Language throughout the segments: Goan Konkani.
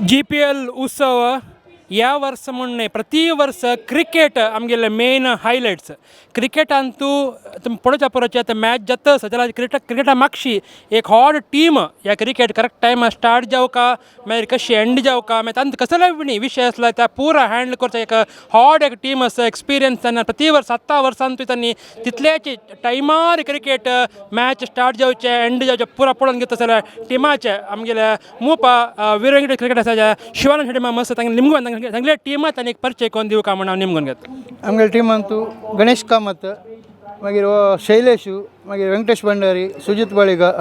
जीपीएल उत्सव ह्या वर्स म्हण न्हय, प्रति वर्स क्रिकेट आमगेले मेन हायलायट्स. क्रिकेटान तूं तुमी पळोवच्या पळोवचे आतां मॅच जाता आसा जाल्यार क्रिकेटा मागशी एक व्हड टीम ह्या क्रिकेट करेक्ट टायमार स्टार्ट जावका, मागीर कशी एंड जावका, मागीर तांकां कसलेय न्ही विशय आसल्यार त्या पुरा हँडल करता एक व्हड एक टीम आसा. एक्सपिरियन्स तेन्ना प्रति वर्स 7 वर्सान तुवें तांणी तितल्याच टायमार क्रिकेट मॅच स्टार्ट जावचें, एंड जावचें, पुरा पळोवन घेता जाल्यार टिमाचे आमगेले मुपा विरंगडी क्रिकेट आसा शिवानंद शेट्टी मामा आसा. तांगे निमगून तांगेले टिमा तांणी एक परिचय करून दिवका म्हण हांव निमगून घेता. आमगेल्या टिमान तूं गणेश कामत, मागीर हो शैलेशू, मागीर वेंकटेश भंडारी, सुजीत बाळिगा,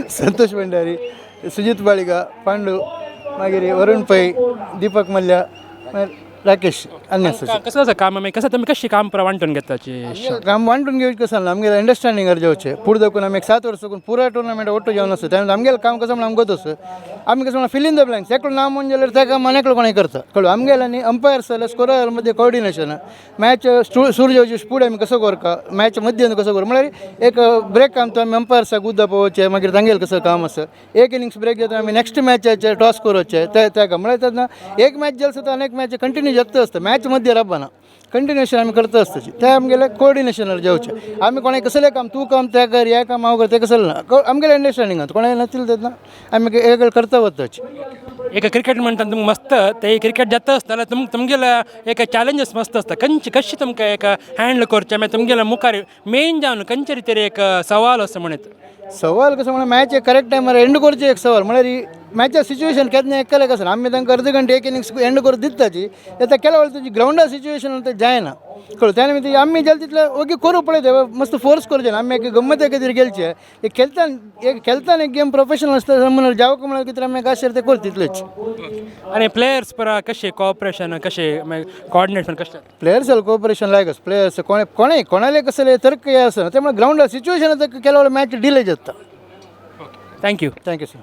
संतोष भंडारी, सुजीत बाळिगा, पांडू, मागीर वरुण पै, दीपक मल्ल्या, मागीर राकेश आनी आसा. कसं आसा काम? मागीर कसं तुमी कशी काम पुरा वांटून घेताची? काम वांटून घेवचें कसं ना, आमगेलें अंडरस्टँडिंगार जेवचें. फुडें दाखून आमी एक 7 वर्स साकून पुराय टुर्नामेंट ಒಟ್ಟು जेवन आसा. त्यामुळे आमगेलें काम कसं म्हणून आमकां आसा, आमी कसं म्हणून फिल इन the blanks. एकलो ना म्हणून जाल्यार त्या काम एकलो कोणूय करता कळ्ळो. आमगेलें न्ही अंपायर्स जाल्यार स्कोरर मध्ये कोऑर्डिनेशन, मॅच सुरू जावचे फुडें आमी कसो करका, मॅच मध्य कसो करू, म्हळ्यार एक ब्रेक आमचो आमी अंपायर्साक उद्दा पळोवचें. मागीर तांगेलें कसं काम आसा, एक इनिंग्स ब्रेक जाता, आमी नेक्स्ट मॅचाचे टॉस करोवचे. ते त्या काम म्हळ्यार तेन्ना एक मॅच जाल्यार सुद्दां अनेक मॅच कंटिन्यू जाता आसता. मॅच मध्ये राबना, कंटिन्युएशन आमी करता आसता. ते आमगेले कोऑर्डिनेशनार जेवचे. आमी कोणाक कसलें काम, तूं काम तें कर, हें काम हांव कर, तें कसलें ना. आमगेलें अंडरस्टँडींग कोणाय नातील तेन्ना आमी एक करता वताची. एक क्रिकेट म्हणटा तुमकां मस्त ते क्रिकेट जाता आसता जाल्यार तुमगेले एक चॅलेंजीस मस्त आसता. खंयचे कशें तुमकां एक हँडल करचें? मागीर तुमगेले मुखार मेन जावन खंयचे रितीर एक सवाल आसा म्हणीत? सवाल कसं म्हळ्यार मॅच एक करेक्ट टायमार एंड करचें एक सवाल. म्हळ्यार ही मॅचा सिच्युएशन केन्ना एकलेक आसना. आमी तांकां अर्द घंटे एक इनिंग्स एंड करून दिताची आतां केल्या वेळार तुजी ग्रावंडार सिच्युएशन ते जायना कळ्ळो. त्या निमित्त आमी जाल्यार तितले ओगी करूं पळयता, मस्त फोर्स करचे ना. आमी एक गम्मत खातीर गेलचे. एक खेळताना, एक खेळताना एक गेम प्रोफेशनल आसता म्हणून जावं म्हळ्यार कितें आमी आशेर ते करता तितलेच. आनी प्लेयर्स पुरा कशें कॉपरेशन कशें, मागीर कोऑर्डिनेशन कशें? प्लेयर्स कोऑपरेशन लायक आसा. प्लेयर्स कोणे कोणे कोणाले कसले तर्क हे आसना. त्यामुळे ग्रावंडार सिच्युएशन केल्या वेळार मॅच डिले जाता. Thank you. Thank you sir.